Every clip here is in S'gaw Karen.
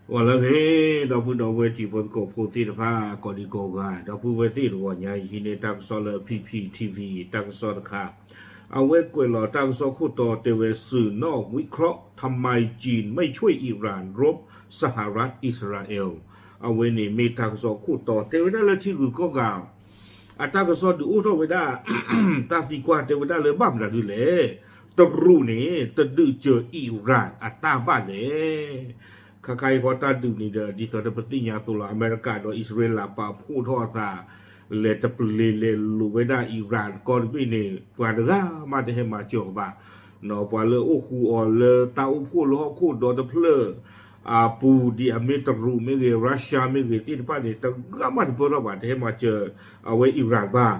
ဂီၤလၢအဂ့ၤ ဒီပုၢ်ဒီဝဲၢ်တံၤဖိသကိးဖိသ့ၣ်တဖၣ် ကိးဒံကိးဂၤ ဒီပုၢ်ဝဲၢ်သ့ၣ်တဂီၤညါအံၤ ဟံးန့ၢ်တၢ်ကစီၣ်လၢ P P T V တၢ်ကစီၣ်တခါ, အဝဲကွဲးလီၤတၢ်ကစီၣ်ခိၣ်တီတဲဝဲ สื่อนอกวิเคราะห์ ทำไมจีนไม่ช่วยอิหร่านรบสหรัฐอิสราเอล အဝဲန့ၣ်မ့ၢ်တၢ်ကစီၣ်ခိၣ်တီတဲဝဲဒၣ်လၢထံဂုၤကီၢ်ဂၤ အတၢ်ကစီၣ်ဒုးအိၣ်ထီၣ်ဝဲဒၣ် တၢ်သံကွၢ်တဲဝဲဒၣ်လၢဘၣ်မနုၤဒ်လဲၣ်, တရူးန့ၣ် တဒုးစၢၤအံၣ်ရၣ်အတၢ်ဘၣ်လဲၣ်. ခါခါအံၤဃီတၢ်ဒုးန့ၣ်ဒီး ဒ်သိးဒီးပသ့ၣ်ညါအသိးလီၤ အမဲရကၤဒီးအံၣ်စရ့လးပာ်ဖှိၣ်ထီၣ်အသး လဲၤတပျ့ၤလဲၤလိာ်ဝဲဒၣ်အံၣ်ရၣ်ကီၢ်တဘ့ၣ်န့ၣ် ပှၤတဂၤမးတဟဲမၤစၢၤအီၤဘၣ်. ပှၤလၢအိၣ်ဃူအီၤလၢတၢ်အိၣ်ဖှိၣ်လၢဟီၣ်ခိၣ်ဒီတဖျၢၣ် အပူၤဒ်အမ့ၢ်တရူးမ့ၢ်ဂ့ၤ Russia မ့ၢ်ဂ့ၤသ့ၣ်တဖၣ်န့ၣ် တဂၤမးတပၢၢ်ထီၣ်ဘၣ် တဟဲမၤစၢၤအဝဲအံၣ်ရၣ်ဘၣ်.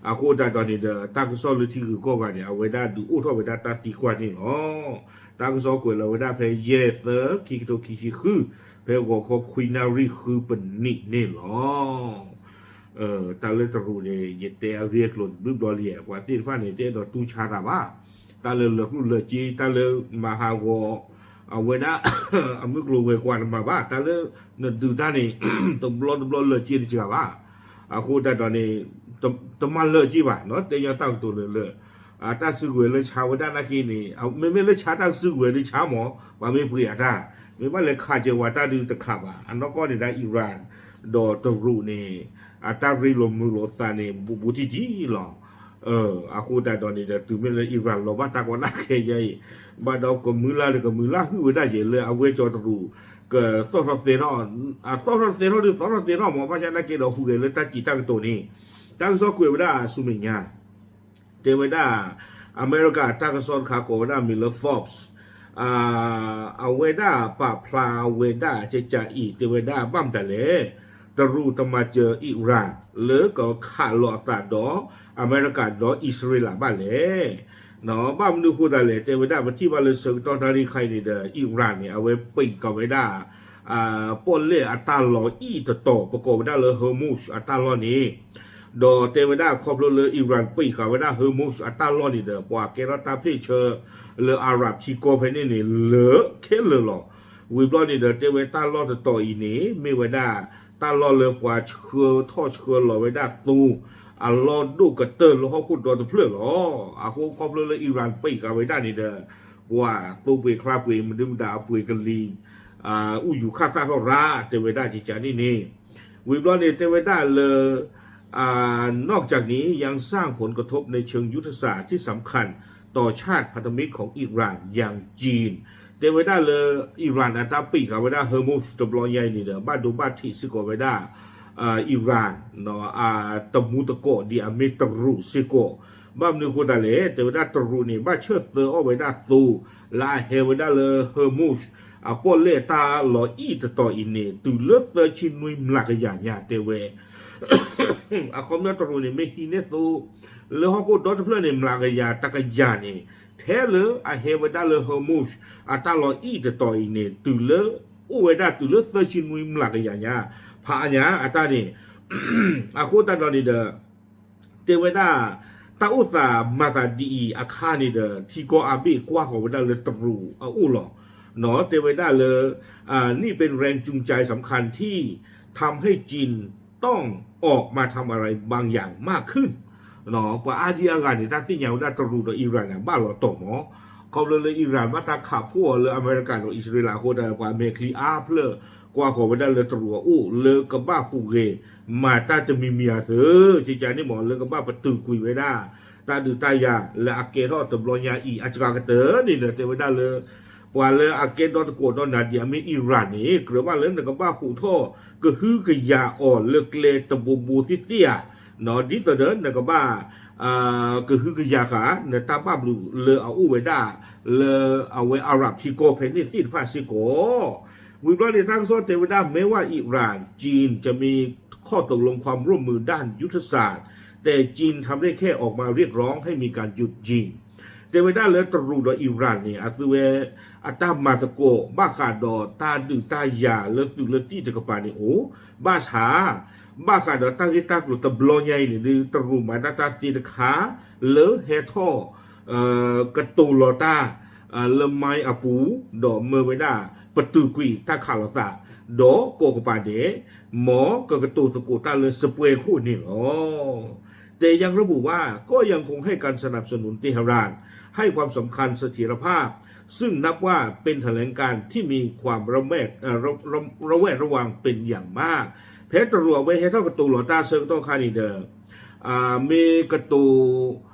အဃိသတးဒီးန့ၣ်ဒီး တၢ်ကစီၣ်လၢထံဂုၤကီၢ်ဂၤန့ၣ် အဝဲဒၣ်ဒုးအိၣ်ထီၣ်ဝဲဒၣ်တၢ်သံကွၢ်န့ၣ်လီၤ. တၢ်ကစီၣ်ကွဲးလီၤဝဲဒၣ်ဖဲယဲၢ်သၢ ခံကထိခံဆံဃု ဖဲဂီၤခီခွံနၣ်ရံၣ်ဃုပနံးန့ၣ်လီၤ. တၢ်လၢတရူးန့ၣ် ယတဲအဂ့ၢ်အကျိၤတဘျုးဘျီလံ ပှၤသ့ၣ်တဖၣ်န့ၣ် တအဲၣ်ဒိးတူၢ်ဆါသးဘၣ်. တၢ်လၢလၢာ်ကျိၣ်လၢာ်စ့ တၢ်လၢမၤဟးဂီၤ အဝဲဒၣ် အမုၢ်ကျိၤဝဲၤကွာ်တမၤဘၣ်. တၢ်လၢနဒုးတၢ်န့ၣ် တဘျီတဘျီလၢာ်စ့တစှၤဘၣ်. အဃိသတးဒီးန့ၣ် တမၤလၢာ်စ့ဘၣ် တဲညီတၢ်ကတိၤလၢလၢာ် တၢ်စုကဝဲၤလၢဆါဝဲဒၣ်နာ်က့န့ၣ် မ့မ့ၢ်လၢဆါတၢ်စုကဝဲၤဒုးဆါမး ပှၤမ့ၢ်ပှ့ၤအတၢ် မ့ၢ်ဘၣ်လဲၤခးစၢၤဝဲတၢ်ဒုးတခးဘၣ်. အနီၢ်ကီၢ်န့ၣ်ဒၣ်အံၣ်ရၣ် ဒီးတရူးန့ၣ် အတၢ်ရ့လိာ်မုာ်လိာ်သးန့ၣ် ဘူးဘူးတံၢ်တံၢ်လီၤ. အဃိသတးဒီးန့ၣ်ဒီး တုၤမ့ၢ်လၢအံၣ်ရၣ်လီၤဘၣ်တၢ်ကီတၢ်ခဲယါအံၤ ဘၣ်ဒီးကမုၢ်လၢ်တကမုၢ်လၢ်ဟုၣ်ဝဲဒၣ်ယဲလၢအဝဲကၠီတရူး ကသီၣ်ထီၣ်သဲထီၣ် အသီၣ်ထီၣ်သဲထီၣ်ဒုးသီၣ်ထီၣ်သဲထီၣ်မး ဘၣ်ဆၣ်နာ်က့ဒီး ဟူးဂဲၤလၢတၢ်စံးတၢ်ကတိၤန့ၣ် တၢ်ကစီၣ်ကွဲးဝဲဒၣ်ဆူမဲာ်ညါ တဲဝဲဒၣ် အမဲရကၤတၢ်ကစီၣ်တခါကိးဝဲဒၣ်မံၤလၢ Forbes အဝဲဒၣ်ပာ်ဖျါဝဲဒၣ်ကကးအံၤ တဲဝဲဒၣ်ဘၣ်မတၤလဲၣ်, တရူးတမၤစၢၤအံၣ်ရၣ် လၢကခးလီၤအသးဒီး အမဲရကၤဒီးအံၣ်စရ့လးဘၣ်လဲၣ်. ဘၣ်မနုၤအဃိသတးလဲၣ် တဲဝဲဒၣ်ပထံၣ်ဘၣ်လၢဆၢကတီၢ်တၢ်ရံၣ်ခါအံၤန့ၣ်ဒီး အံၣ်ရၣ်န့ၣ် အဝဲပံးကီးဝဲဒၣ် ပီၣ်လဲၣ်အတၢ်လီၤအံၣ်တတီၤ ပကိးဝဲဒၣ်လၢ Hormuz အတၢ်လီၢ်န့ၣ် ဒီးတဲဝဲဒၣ်ခီဖျိလၢ Iran ပံးဃာ်ဝဲဒၣ် Hormuz အတၢ်လီၢ်န့ၣ်ဒီး ပှၤကဲထီၣ်တၢ်ဖ့ၣ်ဆၢလၢ Arab ထံကီၢ်ဖဲန့ၣ်န့ၣ် လၢခဲလၢာ်လီၤ. ဝံၤဘျီန့ၣ်ဒီး တဲဝဲတၢ်လီၢ်တတီၤအံၤန့ၣ် မ့ၢ်ဝဲဒၣ် တၢ်လီၢ်လၢပှၤဆှၢထီၣ်ဆှၢလီၤဝဲဒၣ်သိ အလီၢ်ဒိၣ်ကတၢၢ်လၢဟီၣ်ခိၣ်ဒီတဖျၢၣ်လီၤ. အဃိခီဖျိလၢ Iran ပံးဃာ်ဝဲဒၣ်န့ၣ်ဒီး ပှၤသိပှ့ၤချါပှ့ၤ မဒုမတၤအပှ့ၤကလံၤ အူယူၤခၣ်သၣ်ထီၣ်ရၣ် တဲဝဲဒၣ်ကကန့ၣ်န့ၣ် ဝံၤဘျီန့ၣ်တဲဝဲဒၣ်လၢ นอกจากนี้ยังสร้างผลกระทบในเชิงยุทธศาสตร์ที่สำคัญต่อชาติพันธมิตรของอิหร่านอย่างจีน တဲဝဲဒၣ်လၢ Iran အတၢ်ပံးဃာ်ဝဲဒၣ် Hormuz တဘျီညါအံၤန့ၣ်ဒီး ဘၣ်ဒိဘၣ်ထံးစ့ၢ်ကီးဝဲဒၣ် Iran တမူတကိးဒ်အမ့ၢ်တရူးစ့ၢ်ကီး ဘၣ်မနုၤအဃိသတးလဲၣ် တဲဝဲဒၣ်တရူးန့ၣ် ဘၣ်ဆၢသၢအီၣ်ဝဲဒၣ်သိ လၢအဟဲဝဲဒၣ်လၢ Hormuz အပီၣ်လဲၣ်တၢ်လီၤအံၣ်တတီၤအံၤန့ၣ် တုၤလၢသၢဆံနွံမျးကယၤညါတဲဝဲ အခီပညီတရူးန့ၣ် မ့ၢ်ဟံးန့ၢ်သိ လၢဟီၣ်ခိၣ်ဒီတဖျၢၣ်န့ၣ် မျးကယၤတကယၤန့ၣ် ထဲလၢအဟဲဝဲဒၣ်လၢ Hormuz အတၢ်လီၤအံၣ်တတီၤအံၤန့ၣ် တုၤလၢ အိၣ်ဝဲဒၣ်တုၤလၢသၢဆံနွံမျးကယၤညါ ဖးအါညါအတၢ်န့ၣ် အဃိသတးဒီးန့ၣ်ဒီး တဲဝဲဒၣ် တၢ်အိၣ်သးမၤသးဒ်အံၤအခါန့ၣ်ဒီး ထံကီၢ်အါဘ့ၣ်ကွၢ်ဃီၤဝဲဒၣ်လၢတရူးအအိၣ်လီၤ. တဲဝဲဒၣ်လၢ นี่เป็นแรงจูงใจสำคัญที่ทำให้จีนต้องออกมาทำอะไรบางอย่างมากขึ้น ပှၤအါဒံအါဂၤန့ၣ် တၢ်သ့ၣ်ညါဝဲဒၣ်တရူးဒီး Iran န့ၣ် ဘၣ်လီၤတီၤမး ခီဖျိလၢ Iran ဘၣ်တၢ်ခးဖှိၣ်အီၤလၢအမဲရကၤဒီးအံၣ်စရ့လးအဃိဒီး ပှၤအမဲာ်ချံအါဖျၢၣ် ကွၢ်ဃီၤဝဲဒၣ်လၢတရူးအအိၣ် လၢကဘၣ်ဟူးဂဲၤ မၤတၢ်တမံၤမံၤအသိး ကကန့ၣ်မး လၢကဘၣ်ပတုာ်ကွံာ်ဝဲဒၣ် တၢ်ဒုးတၢ်ယၤလၢအကဲထီၣ်တဘျီညါအံၤ အစှၤကတၢၢ်န့ၣ်ဒီး တဲဝဲဒၣ်လၢ ပှၤလၢအကဲဒီတကိးဒီနၤဒ်အမ့ၢ် Iran န့ၣ် ကြၢးဘၣ်လၢနကဘၣ်ဟူးထီၣ် ကဟုကယာ်အီၤလၢကျဲတဘိဘိသ့ၣ်သ့ၣ်ဧါ ဒ်သိးဒီးနကဘၣ် ကဟုကယာ်ဃာ် နတၢ်ဘၣ်ဘျုးလၢအအိၣ်ဝဲဒၣ် လၢအဝဲ Arab ထံကီၢ်ဖဲန့ၣ်သ့ၣ်တဖၣ်စ့ၢ်ကီး ဝံၤဘျီန့ၣ် တၢ်ကစီၣ်တဲဝဲဒၣ် แม้ว่าอิหร่าน จีน จะมีข้อตกลงความร่วมมือด้านยุทธศาสตร์ แต่จีนทำได้แค่ออกมาเรียกร้องให้มีการหยุดยิง တဲဝဲဒၣ်လၢတရူးဒီး Iran န့ၣ် အသုဝဲ အတၢ်မၤသကိး ဘၣ်ဃးဒီးတၢ်ဒုးတၢ်ယၤလၢသုးလၢသံၣ်တကပၤန့ၣ်အိၣ် ဘၣ်ဆၣ် ဘၣ်ဃးဒီးတၢ်ဂ့ၢ်တၢ်ကျိၤတဘျီညါအံၤန့ၣ် ဒုးတရူးမၤတၢ်တၢ်သ့တခါ လၢဟဲထီၣ် ကတိၤလီၤတၢ် လၢ မံၤ အပူၤ ဒီးမၢဝဲဒၣ် ပတုာ်ကွံာ်တၢ်ခးလိာ်သး ဒီးကိးကပၤဒဲး မ်ကကတိၤသကိးတၢ်လၢစပွဲခိၣ်န့ၣ်လီၤ. แต่อย่างระบุว่าก็ยังคงให้การสนับสนุนเตหะราน ให้ความสำคัญเสถียรภาพ ซึ่งนับว่าเป็นแถลงการณ์ที่มีความระแวดเอ่อระระระแวดระวังเป็นอย่างมาก ဖဲတရူးအဝဲဟဲထီၣ်ကတိၤလီၤတၢ်ဆၢကတီၢ်ခါန့ၣ်ဒီး မ့ၢ်ကတိၤ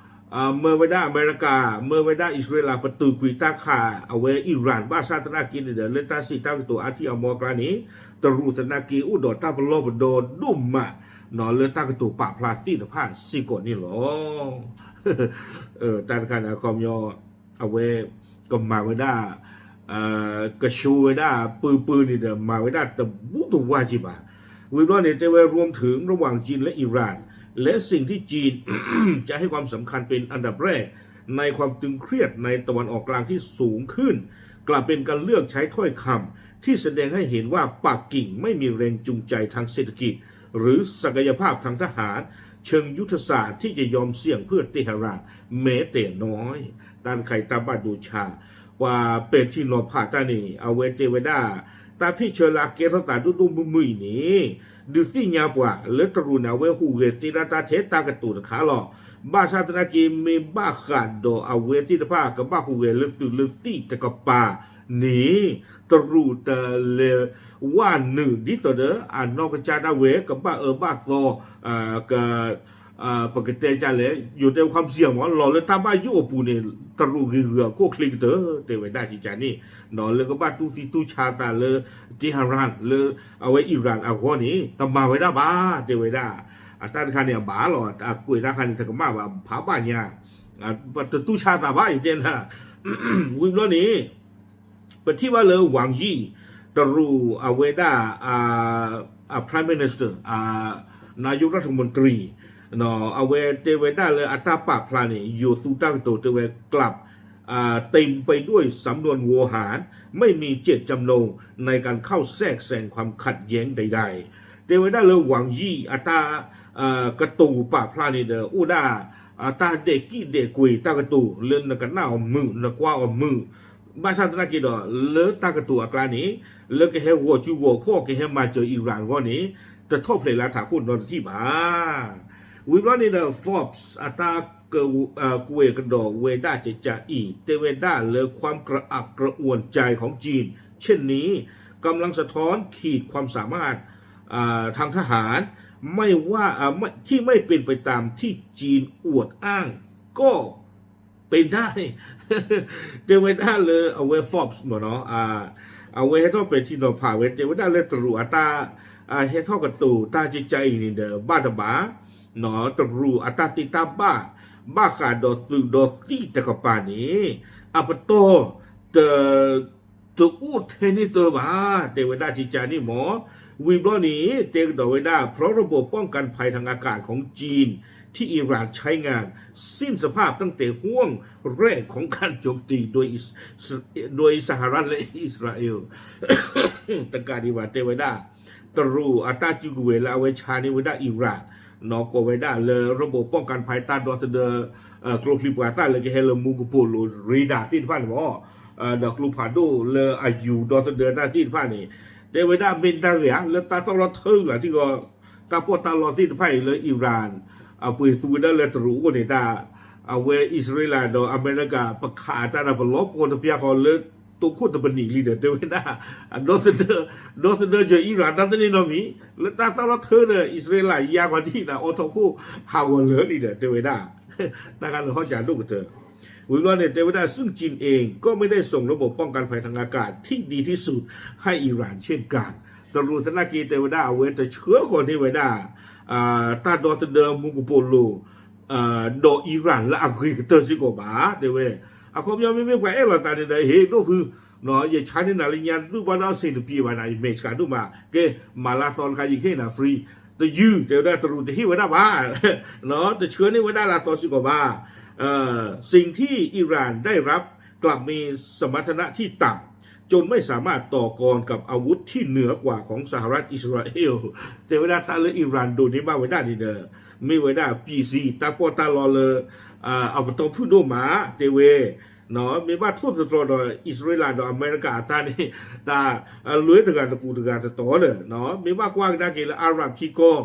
မၢဝဲဒၣ်အမဲရကၤ မၢဝဲဒၣ်အံၣ်စရ့လး ပတုာ်ကွံာ်တၢ်ခးအဝဲအံၣ်ရၣ် ဘၣ်ဆၣ်သနာ်က့န့ၣ်ဒီး လၢတၢ်စံးတၢ်ကတိၤအါထံၣ်အါမီကျါန့ၣ် တရူးသနာ်က့အိၣ်ဒီးတၢ်ပလီၢ်ပဒီဒိၣ်မး လၢတၢ်ကတိၤပာ်ဖျါသ့ၣ်တဖၣ်စ့ၢ်ကီးန့ၣ်လီၤ. တၢ်တခါန့ၣ်အခီပညီ အဝဲကမၤဝဲဒၣ် ကဆှိဝဲဒၣ်ပၢပၢန့ၣ်ဒီး မၤဝဲဒၣ်တဘူတဝါက့ဘၣ်. ဝံၤဘျီန့ၣ် တဲဝဲ รวมถึงระหว่างจีนและอิหร่าน และสิ่งที่จีน จะให้ความสำคัญเป็นอันดับแรกในความตึงเครียดในตะวันออกกลางที่สูงขึ้น กลับเป็นการเลือกใช้ถ้อยคำที่แสดงให้เห็นว่าปักกิ่งไม่มีแรงจูงใจทางเศรษฐกิจ หรือศักยภาพทางทหารเชิงยุทธศาสตร์ที่จะยอมเสี่ยงเพื่อเตหะรานแม้แต่น้อย တၢ်တခါအံၤတၢ်ဘၣ်ဒိဆါ ပှၤပဲာ်ထံနီၤဖးတၢ်န့ၣ် အဝဲတဲဝဲဒၣ် တၢ်ဖ့ၣ်ဆၢလၢအကဲထီၣ်သးဒိၣ်ဒိၣ်မုၢ်မုၢ်အံၤန့ၣ် ဒုးသ့ၣ်ညါပှၤလၢတရူးန့ၣ် အဝဲဟူးဂဲၤသ့ဒၣ်တၢ်ထဲတၢ်ကတိၤတခါလီၤ. ဘၣ်ဆၣ်သနာ်က့ မ့ၢ်ဘၣ်ဃးဒီးအဝဲသ့ၣ်တဖၣ် ကဘၣ်ဟူးဂဲၤလၢသုးလၢသံၣ်တကပၤန့ၣ် တရူးတလဲၤဝဲနုာ်ဒ်သိးဒီး အနီၢ်ကစၢ်ဒၣ်ဝဲ ကဘၣ်အၢဘၣ်သီ က ပကတဲကလဲၣ် ယိၤတဲဝဲ ความเสี่ยง မ့ၢ် လီၤလၢတၢ်ဘၣ်ယိၣ်အပူၤန့ၣ် တရူးဂ့ၤဂုၤအခိၣ်ချ့ကတၢၢ် တဲဝဲဒၣ်ကကန့ၣ် လၢကဘၣ်တူၢ်သံတူၢ်ဆါသးလၢ Tehran လၢအဝဲ Iran အဂီၢ်န့ၣ် တမၤဝဲဒၣ်ဘၣ် တဲဝဲဒၣ်. အတၢ်တခါန့ၣ်အဘၣ်လီၤ အကွဲးတၢ်ခါန့ၣ် တကမၣ်ဘၣ် ဖးဘၣ်ညါ တတူၢ်ဆါသးဘၣ် ယတဲနၤ ဝံၤဘျီန့ၣ် ပထံၣ်ဘၣ်လၢ Wang Yi တရူးအဝဲဒၣ် Prime Minister นายกรัฐมนตรี အဝဲတဲဝဲဒၣ်လၢအတၢ်ပာ်ဖျါန့ၣ် ယိၤသူတၢ်ကတိၤတဲဝဲ กลับ เต็มไปด้วยสำนวนโวหาร ไม่มีเจตจำนงในการเข้าแทรกแซงความขัดแย้งใดๆ တဲဝဲဒၣ်လၢ Wang Yi အတၢ် ကတိၤပာ်ဖျါန့ၣ်ဒီး အိၣ်ဒၣ် တၢ်ဒဲးကံၣ်ဒဲးကွ့ၤတၢ်ကတိၤ လၢနကနၣ်အီၤမုာ် နကွၢ်အီၤမုာ် ဘၣ်ဆၣ်သနာ်က့ဒီး လၢတၢ်ကတိၤအကျါန့ၣ် လၢကဟဲဂီၤစုဂီၤခီၣ် ကဟဲမၤစၢၤ Iran အဂီၢ်န့ၣ် တထီၣ်ဖျဲးလၢထးခိၣ်နီတထံၣ်ဘၣ်. ဝံၤဘျီန့ၣ်ဒီး Forbes အတၢ်ကွဲးကဒီးဝဲဒၣ်ကကအံၤ တဲဝဲဒၣ်လၢ ความกระอักกระอ่วนใจของจีนเช่นนี้กำลังสะท้อนขีดความสามารถ ทางทหารไม่ว่าที่ไม่เป็นไปตามที่จีนอวดอ้างก็เป็นได้ တဲဝဲဒၣ်လၢအဝဲ Forbes မ့ၢ်နီၤ အဝဲဟဲထီၣ်ပဲာ်ထံနီၤဖးဝဲ တဲဝဲဒၣ်လၢတရူးအတၢ် ဟဲထီၣ်ကတိၤတၢ်ကကအံၤန့ၣ်ဒီး ဘၣ်တဘၣ် တရူးအတၢ်သ့တၢ်ဘၣ် ဘၣ်ဃးဒီးသုးဒီးသံၣ်တကပၤန့ၣ် အပတီၢ်တ တအိၣ်ထဲန့ၣ်တၢ်ဘၣ် တဲဝဲဒၣ်ကကန့ၣ်မ့ၢ် ဝံၤဘျီန့ၣ် တဲကဒီးဝဲဒၣ် เพราะระบบป้องกันภัยทางอากาศของจีนที่อิหร่านใช้งานสิ้นสภาพตั้งแต่ห่วงแรกของการโจมตีโดยอิสโดยสหรัฐและอิสราเอล တကးဒံးဘၣ် တဲဝဲဒၣ် တရူးအတၢ်စုကဝဲၤလၢအဝဲဆါန့ၢ်ဝဲဒၣ် Iran နီၢ်ကီၢ်ဝဲဒၣ်လၢ ระบบป้องกันภัย တၢ်ဒီသဒၢ ကျိချံပှၤသၣ်လၢကဟဲလၢမူကပိာ်လိၤ radar သ့ၣ်တဖၣ်န့ၣ်မ့ၢ် ဒီးကျိဖးဒိၣ်လၢအယူၤဒီသဒၢတၢ်သ့ၣ်တဖၣ်န့ၣ် တဲဝဲဒၣ်မ့ၢ်တၢ်ဂ့ၤဧါ လၢတၢ်သီၣ်လီၤထၢလၢထံဂီၤ တၢ်ပီးတၢ်လီသ့ၣ်တဖၣ်အံၤလၢ Iran အပှ့ၤသူဝဲဒၣ်လၢတရူးအအိၣ်န့ၣ်တၢ် အဝဲအံၣ်စရ့လးဒီးအမဲရကၤ ပခးအတၢ်ဒီးပလီၤပှီၢ်တပျၢ်ဃီလၢ တိခိၣ်တပနံာ်လံဒီး တဲဝဲဒၣ် ဒီသဒၢ ဒီသဒၢစၢၤ Iran တၢ်သန့ၣ်နီတမံၤ လၢတၢ်သီၣ်လီၤထၢဒီး အံၣ်စရ့လးယါဃီဒ်န့ၣ် အိးထီၣ်ခိၣ်ဟးဂီၤလၢာ်လံဒီး တဲဝဲဒၣ် တၢ်ခါန့ၣ်ဟီၣ်ကးဒိၣ်ကတၢၢ် ဝံၤဘျီန့ၣ် တဲဝဲဒၣ် ซึ่งจีนเองก็ไม่ได้ส่งระบบป้องกันภัยทางอากาศที่ดีที่สุดให้อิหร่านเช่นกัน တရူးသနာ်က့ တဲဝဲဒၣ် အဝဲတဆှၢဃီၤန့ၢ်ဝဲဒၣ် တၢ်ဒီသဒၢမူကပိာ်လိၤ ဒီး Iran လၢအဂ့ၤကတၢၢ်စ့ၢ်ကီးဘၣ် တဲဝဲ အခီပညီမ့မ့ၢ်ပှၤအဲၣ်လီၤသးန့ၣ်ဒီး ဟ့ၣ်ဒိၣ်ဖု ယဆါန့ၢ်နၤလၢညါတဒူၣ်ဘၣ်ဒီး အဆ့ၣ်တပျ့ၤဘၣ်နၤ ယမဲာ်ဆှးဒိၣ်မး ကဲ မၤလၢသီတခါ ယကဟ့ၣ်နၤ free တယုၢ် တဲဝဲဒၣ် တရူးတဟ့ၣ်ဝဲဒၣ်ဘၣ် တဆှၢန့ၢ်ဝဲဒၣ်လၢသီစ့ၢ်ကီးဘၣ် สิ่งที่อิหร่านได้รับกลับมีสมรรถนะที่ต่ำจนไม่สามารถต่อกรกับอาวุธที่เหนือกว่าของสหรัฐอิสราเอล တဲဝဲဒၣ်တၢ်လၢ Iran ဒိးန့ၢ်ဘၣ်ဝဲဒၣ်န့ၣ်ဒီး မ့ၢ်ဝဲဒၣ် ပံးစံ တၢ်ပီးတၢ်လီလၢ အပတီၢ်ဖုၣ်ဒိၣ်မး တဲဝဲ မ့ၢ်ဘၣ်ထိၣ်သတြီၤဒီးအံၣ်စရ့လးဒီးအမဲရကၤအတၢ်န့ၣ် တၢ်လွဲတဂၤတကူာ်တဂၤတတီၤဒီး မ့ၢ်ဘၣ်ကွၢ်ကဒါက့ၤလၢ Arab ထံကီၢ်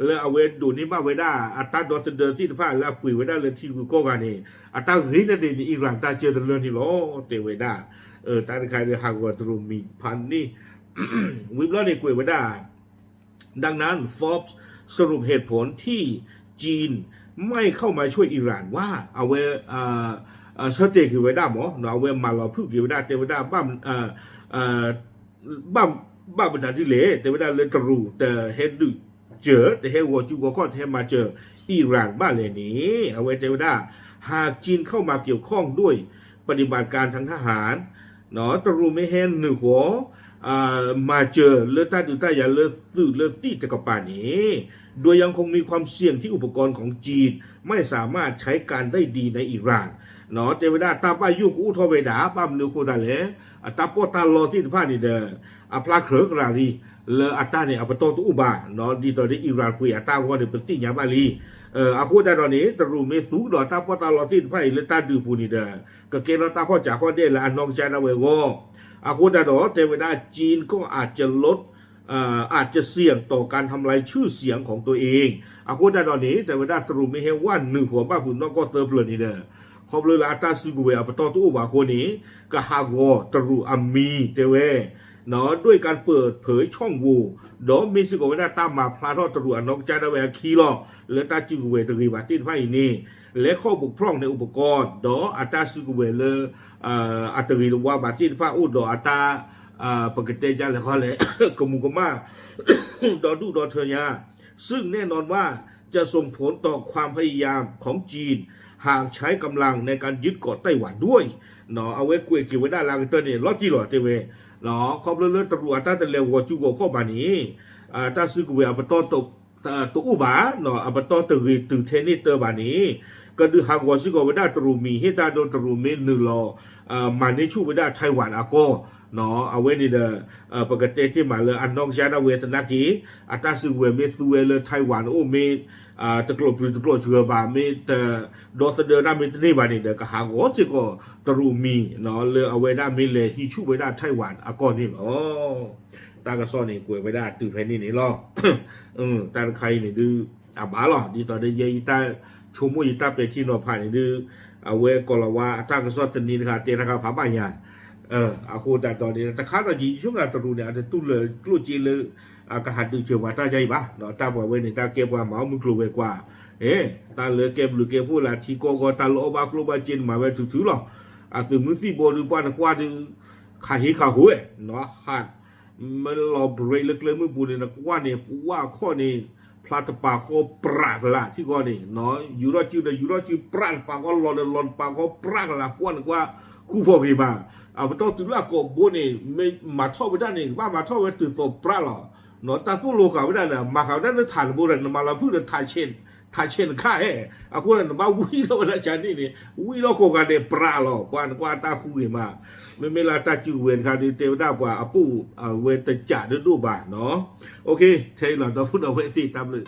လၢအဝဲဒိးန့ၢ်ဘၣ်ဝဲဒၣ် အတၢ်ဒီသဒၢသ့ၣ်တဖၣ်လၢအပှ့ၤဝဲဒၣ်လၢထံဂုၤကီၢ်ဂၤန့ၣ် အတၢ်ဂ့ၤတဒဲးန့ၣ် Iran တၢ်ကၢတလၢန့ၣ်လီၤ တဲဝဲဒၣ်. တၢ်တခါဒီးဟးဂီၤတရူးမံၤဖးန့ၣ် ဝံၤဘျီန့ၣ်ကွဲးဝဲဒၣ် ดังนั้น Forbes สรุปเหตุผลที่จีนไม่เข้ามาช่วยอิหร่านว่า အဝဲ ဆၢတဲာ်က့ၤဝဲဒၣ်မ့ၢ် အဝဲမၤလီၤဖုၣ်က့ၤဝဲဒၣ် တဲဝဲဒၣ် ဘၣ် ဘၣ်မတၤဒ်လဲၣ် တဲဝဲဒၣ်လၢတရူးတဟဲဒုးစၢၤ တဟဲဂီၤစုဂီၤခီၣ် တဟဲမၤစၢၤ อิหร่าน ဘၣ်လဲၣ်န့ၣ် အဝဲတဲဝဲဒၣ် หากจีนเข้ามาเกี่ยวข้องด้วยปฏิบัติการทางทหาร တရူးမ့ၢ်ဟဲနုာ်ဃီ မၤစၢၤလၢတၢ်ဒုးတၢ်ယၤလၢသုးလၢသံၣ်တကပၤန့ၣ် โดยยังคงมีความเสี่ยงที่อุปกรณ์ของจีนไม่สามารถใช้การได้ดีในอิหร่าน တဲဝဲဒၣ်တၢ်ဘၣ်ယိၣ်ကအိၣ်ထီၣ်ဝဲဒၣ် ဘၣ်မနုၤအဃိသတးလဲၣ် အတၢ်ပီးတၢ်လီသ့ၣ်တဖၣ်န့ၣ်ဒီး အဖျါကြၢးကြၤလံ လၢအတၢ်န့ၣ် အပတီၢ်တအိၣ်ဘၣ် ဒ်သိးဒီး Iran ပှ့ၤအတၢ်အဂီၢ်န့ၣ် ပသ့ၣ်ညါဘၣ်လံ. အဃိသတးဒီးန့ၣ် တရူးမ့ၢ်သူဒီးတၢ်ပီးတၢ်လီသ့ၣ်တဖၣ်အံၤလၢတၢ်ဒုးပူၤန့ၣ်ဒီး ကကဲထီၣ်တၢ်ဟီၣ်စးဟီၣ်ဒဲးလၢအနီၢ်ကစၢ်ဒၣ်ဝဲအဂီၢ် အဃိသတးဒီး တဲဝဲဒၣ် จีนก็อาจจะลด อาจจะเสี่ยงต่อการทำลายชื่อเสียงของตัวเอง အဃိသတးဒီးန့ၣ် တဲဝဲဒၣ်တရူးမ့ၢ်ဟဲဝဲနုာ်ဃီဘၣ်ဖုးနီၢ်ကီၢ်သၢဖျၢၣ်န့ၣ်ဒီး ခီဖျိလၢအတၢ်စုကဝဲၤအပတီၢ်တအိၣ်ဘၣ်အဃိန့ၣ် ကဟးဂီၤတရူးအမံၤတဲဝဲ ด้วยการเปิดเผยช่องโหว่ ဒီးမ့ၢ်စ့ၢ်ကီးဝဲဒၣ်တၢ်မၤဖျါထီၣ်တရူးအနီၢ်ကစၢ်ဒၣ်ဝဲအခံလီၤ လၢတၢ်စုကဝဲၤတဂ့ၤဘၣ်သ့ၣ်တဖၣ်အံၤန့ၣ် และข้อบกพร่องในอุปกรณ์ ဒီးအတၢ်စုကဝဲၤလၢ အတဂ့ၤတဝါဘၣ်သ့ၣ်တဖၣ်အိၣ်ဒီးအတၢ် ပကတဲဒ်လဲၣ်ဃီလဲၣ် ကမူၤကမၣ် ဒီဒူၣ်ဒီထၢညါ ซึ่งแน่นอนว่าจะส่งผลต่อความพยายามของจีน หากใช้กำลังในการยึดเกาะไต้หวันด้วย အဝဲကွဲးက့ၤဝဲဒၣ်လၢအကတၢၢ်န့ၣ် လီၤတံၢ်လီၤတဲဝဲ ခီဖျိလၢတရူးအတၢ်တလဲၤဂီၤစုဂီၤခီၣ်ဘၣ်န့ၣ် တၢ်စုကဝဲၤအပတီၢ်တအိၣ်ဘၣ် အပတီၢ်တဂ့ၤတုၤထဲန့ၣ်တၢ်ဘၣ်န့ၣ် ကဒုးဟးဂီၤစ့ၢ်ကီးဝဲဒၣ်တရူးမံၤ ဟ့ၣ်တၢ်ဒိတရူးမ့ၢ်နုာ်လီၤ မၤန့ၢ်ဆူၣ်ဝဲဒၣ် Taiwan အကီၢ် အဝဲန့ၣ်ဒီး ပကတဲတ့ၢ်မးလၢအနီၢ်ကစၢ်ဒၣ်ဝဲသနာ်က့ အတၢ်စုကဝဲၤမ့ၢ်သူဝဲလၢ Taiwan အိၣ်မ့ၢ် တကျိးပျုၤတကျိးစှၤဘၣ် မ့ၢ်တဒီသဒၢတၢ်မ့ၢ်တန့ၢ်ဘၣ်န့ၣ်ဒီး ကဟးဂီၤစ့ၢ်ကီးတရူးမံၤ လၢအဝဲဒၣ်မ့ၢ်လဲၤဟံးဆူၣ်ဝဲဒၣ် Taiwan အကီၢ်န့ၣ်လီၤ. တၢ်ကစီၣ်န့ၣ်ကွဲးဝဲဒၣ်တုၤဖဲန့ၣ်န့ၣ်လီၤ. တၢ်တခါအံၤန့ၣ်ဒုး အဘၣ်လီၤ ဒ်သိးဒီးယဲယတၢ်ဆိကမိၣ်ယတၢ်ပဲာ်ထံနီၤဖးန့ၣ်ဒုး အဝဲကိၤလၤဝါအတၢ်ကစီၣ်သန့တခါတဲတခါဖးဘၣ်ညါ အဃိသတးဒီးန့ၣ် တခါဒီးယဆိကမိၣ်တရူးန့ၣ် အတတူၢ်လိာ်ကျိၣ်စ့လၢ ကဟးဒုးစၢၤပှၤတၢ်ယါအံၤဘၣ် တၢ်ပှၤဝဲန့ၣ် တၢ်ကဲပှၤမၤအီၣ်မုၢ်ကျိၤဝဲၤကွာ် တၢ်လၢကဲဘျုးကဲဖှိၣ်လၢထံကီၢ်ဂီၢ် တၢ်လၢအီၣ်ဘၣ်ကျိၣ်ဘၣ်စ့န့ၣ် မၤဝဲတုၤတုၤလီၤ. အသုးမုၢ်သံၣ်ဘိဒုး ပှၢ်နကွၢ်ဒုး ခးဟ့ခးဟိဝဲ ဟး မ့ၢ်လီၤ break လၢကျဲမုၢ်ပူၤန့ၣ် နကွၢ်န့ၣ် ပှၢ်ခီၣ်န့ၣ် ဖျါတပာ်ဃီပြးကလာ်ထံကီၢ်န့ၣ် ယူၤထီၣ်စုဒီးယူၤထီၣ်စုပြးတပာ်ဃီ လီၤဒီးလီၤတပာ်ဃီပြးကလာ် ပှၢ်နကွၢ် ဃူဖီၣ်ဂ့ၤမး အပတီၢ်တုၤလၢအကိာ်ဘိန့ၣ် မ့ၢ်မၤထီၣ်ဝဲဒၣ်န့ၣ် ကဘၣ်မၤထီၣ်ဝဲတုၤသိးပြးလီၤ. တၢ်သိၣ်လိဃာ်ဝဲဒၣ်ဒီး မၤဃာ်ဝဲဒၣ်လၢထးတဘိဒီး နမၤလီၤဖုၣ်ဒီး ထးဆဲးနခါအဲ အဃိဒီးနဘၣ်ဝံထီၣ်ဝဲဒၣ်ကန့ၣ်န့ၣ် ဝံထီၣ်ကိးဂၤဒဲးပြးလီၤ ပှၢ်နကွၢ်တၢ်ဃူဂ့ၤမး မ့မ့ၢ်လၢတၢ်စုကဝဲၤတခါဒုး တဲဝဲဒၣ်ပှၤအပိၢ်အဝဲတကးဒိၣ်ဒိၣ်ဘၣ်နီၤ ထဲအံၤလီၤ ဒီပုၢ်ဒီဝဲၢ်သ့ၣ်တၢ်ဘျုး